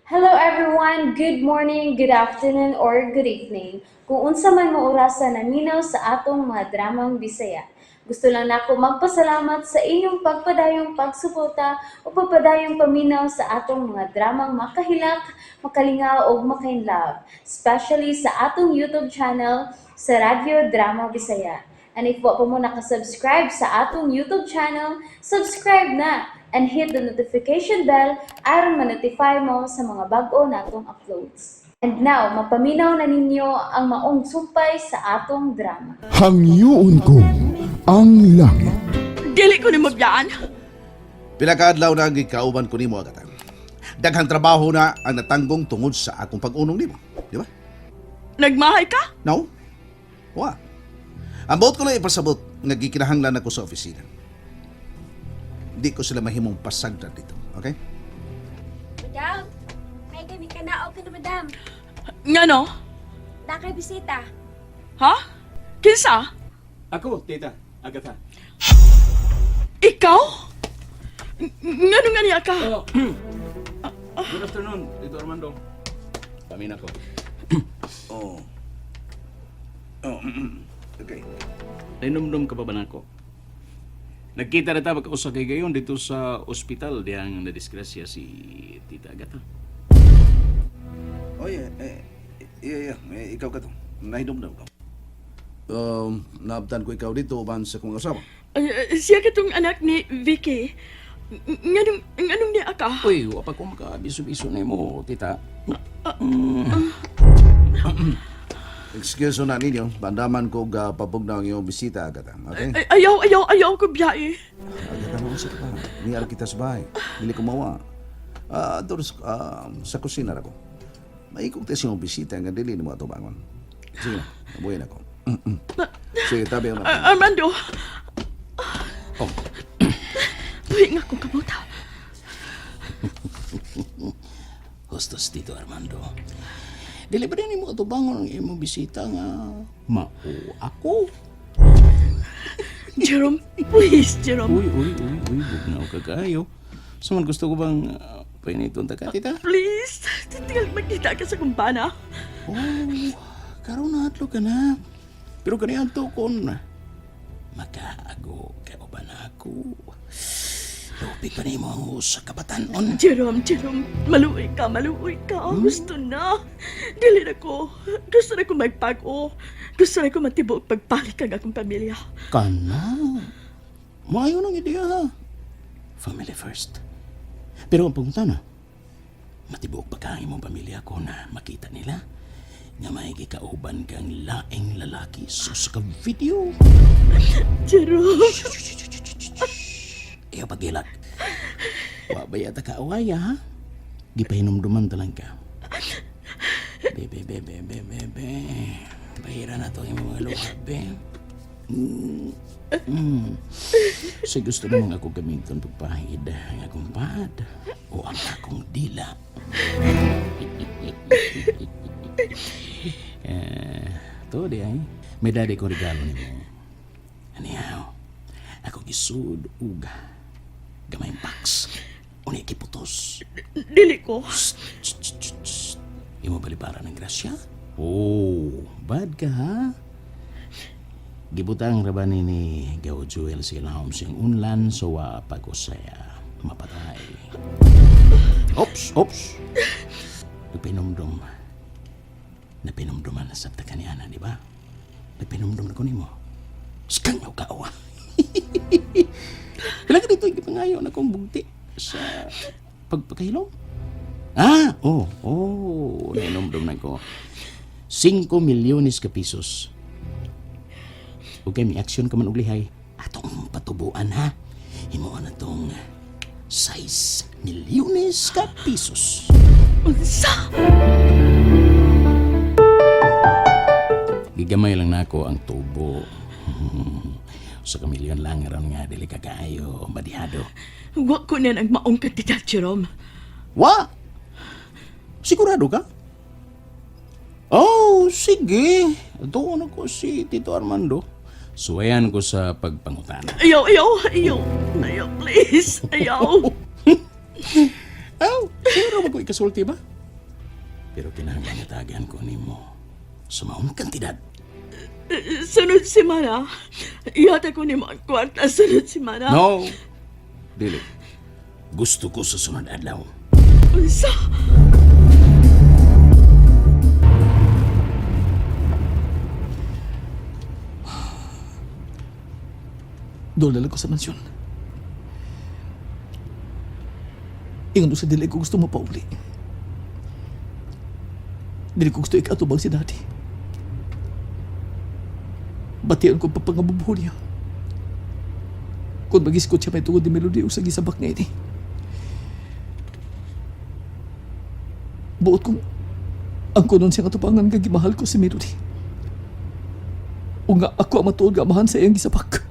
Hello everyone! Good morning, good afternoon, or good evening. Kung unsa man mo orasa naminaw sa atong mga dramang Bisaya. Gusto lang nako magpasalamat sa inyong pagpadayong pagsuporta o pagpadayong paminaw sa atong mga dramang makahilak, makalingaw ug makainlove, especially sa atong YouTube channel sa Radyo Drama Bisaya. And if wa pa mo nakasubscribe sa atong YouTube channel, subscribe na and hit the notification bell aron ma-notify mo sa mga bag-o natong uploads. And now, mapaminaw na ninyo ang maong sumpay sa atong drama. Hangyoon ko ang langit. Dili ko nimo biyaan. Pila ka adlaw na ang gikauban ko nimo, Agata. Daghang trabaho na ang natanggong tungod sa akong pag-unong nimo, di ba? Nagmahay ka? No? Wa. Ang buot ko lang ipasabot nga gikinahanglan ako sa opisina. Di ko sila mahimong pasagdan dito, okay? Madam, may kami kanaog ka na, madam. Ngano? Dakay bisita. Ha? Kinsa? Ako, Tita Agatha. Ikaw? Ngano nga niya ka? Oh. Good afternoon, Tito Armando. Kami na ko. Oh. Oh, okay. Nainumdum ka pa ba nako? Nagkita na ta magkausap kay gayon dito sa ospital diyang nadisgrasya si Tita Agatha. Oh, yeah. Eh, yeah. Eh, ikaw ka to. Nahinomdom ka. Naabtan ko ikaw dito uban sa kong asawa. Ay, ay, siya katong anak ni Vicky. Nganong nganong niya ka? Uy, wa pa ko makabiso-biso na mo, Tita. Excuse na ninyo, bandaman ko ga pabugnaw ang iyong bisita, Agata. Okay? Ay, ayaw, ayaw, ayaw ko biyae. Agata, mo sa ka. Niyar kita sa bahay. Dili ko mawa. Ah, doon sa kusina ra ko. Maikog tayo sa iyong bisita nga dili nimo ato bangon. Sige na, nabuhin ako. Sige, tabi ako na. Armando, Oh, buhi nga kong kamuta. hostos Tito Armando. Dili ba rin mo atubangon ang imong bisita nga mao ako? Jerome, please, Jerome. Uy, uy, uy, uy, bugnaw ka kayo. Suman gusto ko bang painiton ta ka, Tita? Please, tingal magkita ka sa kumpana. Oh, karon na atlo ka na. Pero kaniadto kon makaago kay uban ako. Lupi pa nimo ang usa ka batan-on. Jerome, Jerome, maluoy ka, maluoy ka. Gusto na. Dili na ko. Gusto na ko magpag-o. Gusto na ko matibok pagpalik ang akong pamilya. Kana. Maayo nang ideya ha. Family first. Pero ang pangutana, matibuok pa ka ang imong pamilya ko na makita nila nga may gikauban kang laing lalaki sa usa ka video. Jerome, Iyo pagilak. Wa ba yata ka awaya, ha? Gipahinumduman ta lang ka. Be, be, be, be, be, be, be. Bahira na to yung mga luha, be. So gusto mo nga ako gamiton pagpahid ang akong pad o ang akong dila. Eh, to di ay. May daddy ko regalo nimo. Anihaw, ako gisud og gamay box. Unya giputos. Dili ko. Shh, shh, shh, shh. Imo balibaran ng grasya? Oh, bad ka ha? Gibutang ra ba ni Gao Jewel sa ilahom siyang unlan so wa pa ko saya mapatay. Ops, ops. Nagpinumdum. Napinumduman na sabta ka ni Ana, di ba? Nagpinumdum na ko nimo. Skang ka awa. Pila ka dito ipangayo na kong bugti sa pagpakahilom? Ah, oh, nainomdom na ko. 5 milyones ka pesos. Okay, may action ka man og lihay. Atong patubuan ha. Himuon na tong 6 milyones ka pesos. Unsa? Gigamay lang nako ang tubo. Sa kamilyon lang aron nga dili ka kaayo madihado. Wa ko na nagmaong kantidad, Jerome. Wa! Sigurado ka? Oh, sige. Doon ako si Tito Armando. Suwayan ko sa pagpangutana. Ayaw, ayaw, ayaw. Ayaw, please. Ayaw. Oh, siguro ba ko ikasulti ba? Pero kinahanglan nga tagaan ko nimo sa maong kantidad. Sunod semana. Ihatag ko nimo ang kwarta sunod semana. No. Dili. Gusto ko sa sunod adlaw. Unsa? Doon na lang ko sa mansyon. Ingon sa dili ko gusto mo pauli. Dili ko gusto ikatubang si daddy. Batian ko papangabubuho niya. Kung magiskot siya may tungod ni Melody o sa gisabak niya ini. Buot kong ang kunon siyang atubangan nga gimahal ko si Melody. O nga ako ang matuod nga amahan sa iyang gisabak.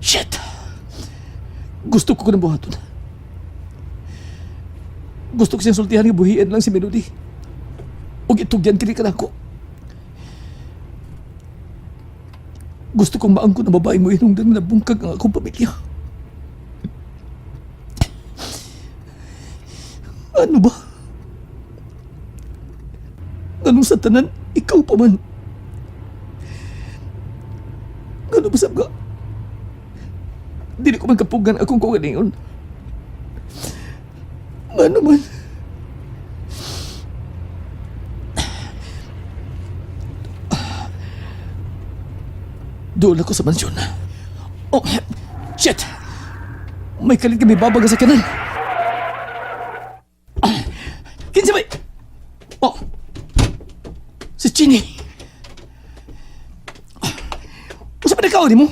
Shit! Gusto ko ng buhaton. Gusto ko siyang sultihan nga buhian lang si Melody. Ug itugyan kini kanako. Gusto kong maangkon ang babae mo inungdan nga nabungkag ang akong pamilya. Ano ba? Anong sa tanan, ikaw pa man. Ano ba sabga? Dili ko man kapugan akong kaugalingon. Ano man? Doon ako sa mansyon. Oh, shit! May kalit kami babaga sa kanan. Kinsa may... Oh! Si Chini! Usa pa na kaon mo?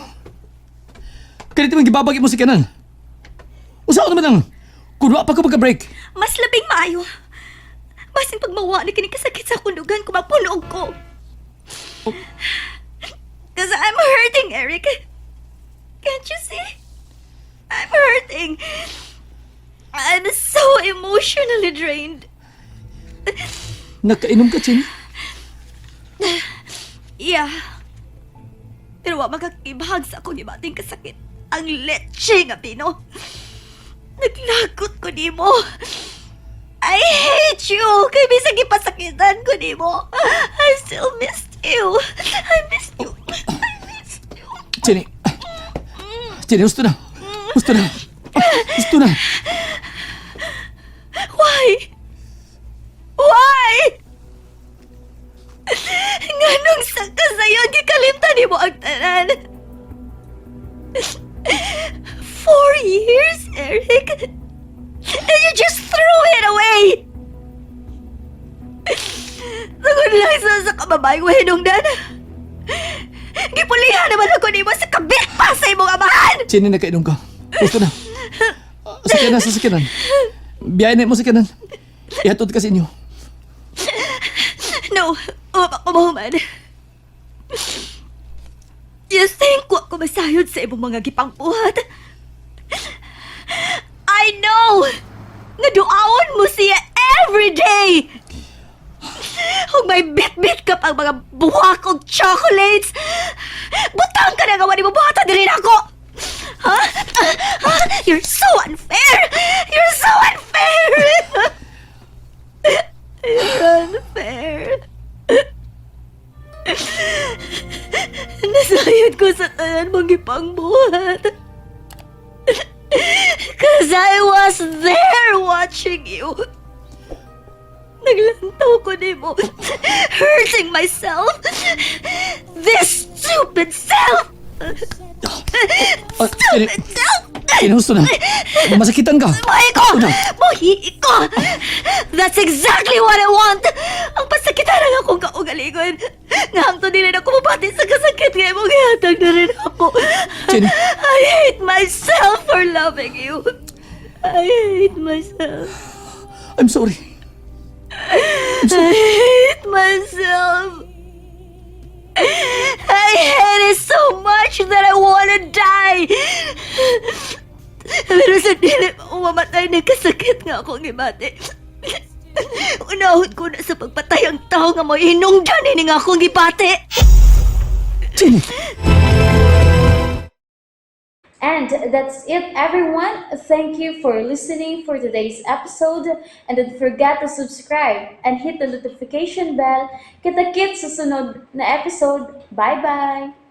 Kalit man gibabag mo si kanan. Usa naman ang... Kunwa pa ko magka-break. Mas labing maayo. Basin pagmawa ni kini kasakit sa kundugan ko mapunog ko. Cause I'm hurting, Eric. Can't you see? I'm hurting. I'm so emotionally drained. Nakainom ka, Chini. Yeah. Pero wa magkakibahag sa akong ibating kasakit. Ang leche nga pino. Naglagot ko nimo. I hate you! Kay bisag ipasakitan ko nimo. I still missed you. I missed you. I missed you. Chini. Chini, gusto na. Gusto na. Gusto na. Why? Why? Nganong sa kasayon gikalimtan nimo ang tanan? 4 years, Eric? And you just threw it away! Tungod lang sa kababaeng wahinungdan. Gipulihan naman ako nimo sa kabit pa sa imong amahan! Chini, nakainom ka. Gusto na. Sakyanan sa sakyanan. Biyahe na mo sa kanan. Ihatod ka sa inyo. No, wa pa ko mahuman. You think wa ko masayod sa imong mga gipangbuhat? I know! Nga duawon mo siya every day! Kung may bit-bit ka pang mga buwak og chocolates, butang ka na nga wala mo buhatan dili na ako! Ha? Ha? You're so unfair! You're so unfair! You're unfair. Nasayod ko sa tanan mong ipangbuhat. Cause I was there watching you. Naglantaw ko nimo. Hurting myself. This stupid self! Ah, Chini, Stupid self! Chini, gusto na. Masakitan ka. Buhay ko! Gusto na. Buhi ko! That's exactly what I want! Ang pasakitan ang akong kaugalingon. Nga ang dili na kumabati sa kasakit nga imong gihatag na rin ako. Jenny. I hate myself for loving you. I hate myself. I'm sorry. I hate myself. I hate it so much that I wanna die. Pero sa dili umamatay na kasakit nga akong gibati. Unahon ko na sa pagpatay ang tao nga mo hinungdan ini nga akong gibati. Chini! And that's it, everyone. Thank you for listening for today's episode. And don't forget to subscribe and hit the notification bell. Kita-kits sa sunod na episode. Bye-bye!